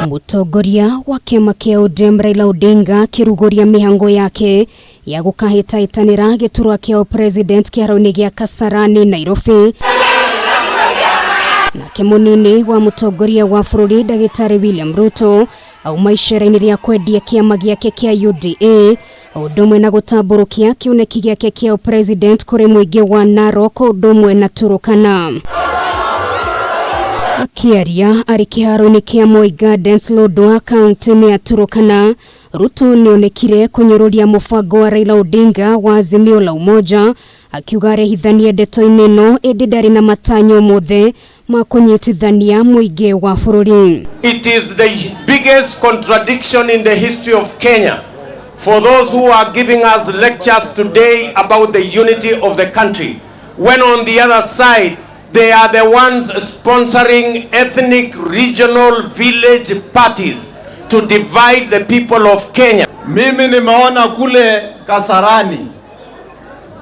Mũtongoria wa kĩama kĩa ODM Raila Odinga akĩrugũria mĩhango yake ya gũkahĩtahĩtanĩra gĩturwa kĩa president kĩharo-inĩ gĩa Kasarani, Nairobi. Nake mũnini wa mũtongoria wa bũrũri Ndagĩtarĩ William Ruto auma icera-inĩ rĩa kwendia kĩama gĩake kĩa UDA, o ũndũ ũmwe na gũtambũrũkia kĩoneki gĩake kĩa president kũrĩ mũingĩ wa Narok, ũndũ ũmwe na Turkana. Akĩaria arĩ kĩharo-inĩ kĩa Moi Gardens, Lodwar, kaunti-inĩ ya Turkana, Ruto nĩonekire kũnyũrũria mũbango wa Raila Odinga wa Azimio la Umoja, akiuga arehithanie ndeto-inĩ ĩno, ĩndĩ ndarĩ na matanyo mothe ma kũnyitithania mũingĩ wa bũrũri. It is the biggest contradiction in the history of Kenya for those who are giving us lectures today about the unity of the country, when on the other side they are the ones sponsoring ethnic, regional, village parties to divide the people of Kenya. Mimi nimeona kule Kasarani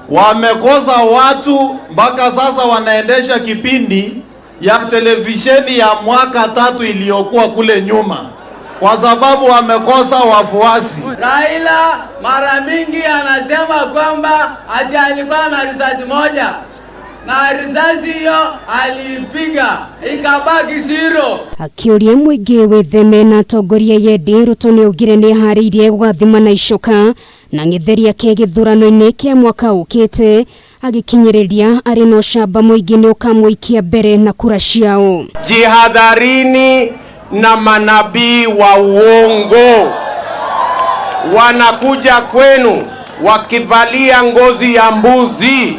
wamekosa watu mpaka sasa wanaendesha kipindi ya televisheni ya mwaka 3 iliyokuwa kule nyuma kwa sababu wamekosa wafuasi. Raila mara mingi anasema kwamba ati alikuwa na risasi moja na risasi hiyo aliipiga ikabaki zero. Akĩũria mũingĩ wĩtheme na atongoria yendi, Ruto nĩaugire nĩaharĩirie gũgathima na icoka na ng'etheri ake gĩthurano-inĩ kĩa mwaka ũkĩte, agĩkinyĩrĩria arĩ na ũcamba mũingĩ nĩ ũkamũikia mbere na kura ciao. Jihadharini na manabii wa uongo, wanakuja kwenu wakivalia ngozi ya mbuzi,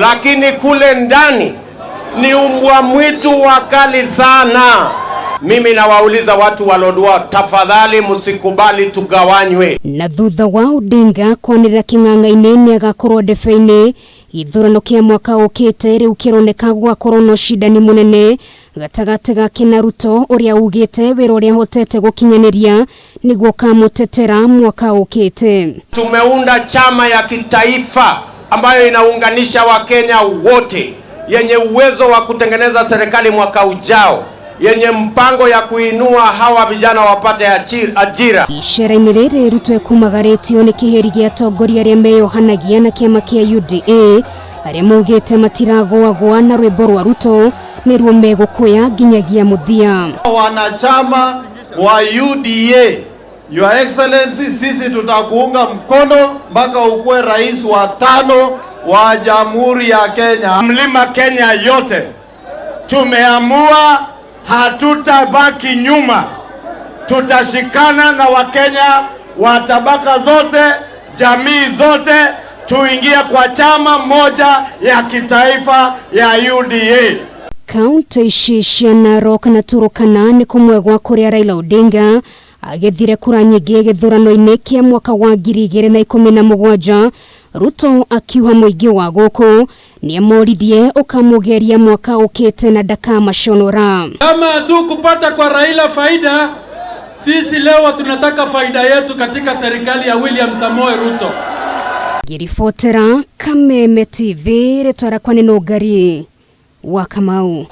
lakini kule ndani ni umbwa mwitu wakali sana. Mimi nawauliza watu wa Lodwar, tafadhali msikubali tugawanywe. Na thutha wa Odinga kwanĩrĩra kĩng'ang'a-inĩ nĩagakorwo ndebe-inĩ gĩthurano kĩa mwaka ũkĩte, rĩu kĩroneka gũgakorwo na ũcindani mũnene gatagatĩ gake na Ruto, ũrĩa ugĩte wĩra ũrĩa ahotete gũkinyanĩria nĩguo ũkamũtetera mwaka ũkĩte. Tumeunda chama ya kitaifa ambayo inaunganisha Wakenya wote, yenye uwezo wa kutengeneza serikali mwaka ujao, yenye mpango ya kuinua hawa vijana wapate ajira. Icera-inĩ rĩrĩ Ruto ekumagarĩtio nĩ kĩhĩri gĩa atongoria arĩa meyohanagia na kĩama kĩa UDA, arĩa maugĩte matiragũagũa na rwĩmbo rwa Ruto nĩruo megũkũya nginyagia mũthia. Wanachama wa UDA, Your Excellency, sisi tutakuunga mkono mpaka ukuwe rais wa 5 wa Jamhuri ya Kenya. Mlima Kenya yote tumeamua hatutabaki nyuma, tutashikana na Wakenya wa tabaka zote, jamii zote, tuingie kwa chama moja ya kitaifa ya UDA. Kaunti ici cia Narok na Turkana nĩ kũmwe gwa kũrĩa Raila Odinga agethire kura nyingĩ gĩthurano-inĩ kĩa mwaka wa 2017. Ruto akiuha mũingĩ wa gũkũ nĩamorithie ũkamũgeria mwaka ũkĩte na ndakamaconora. Kama tu kupata kwa Raila faida, sisi leo tunataka faida yetu katika serikali ya William Samoei Ruto. Ngĩribotera Kameme TV, rĩtwa rĩakwa nĩ Nũngari wa Kamau.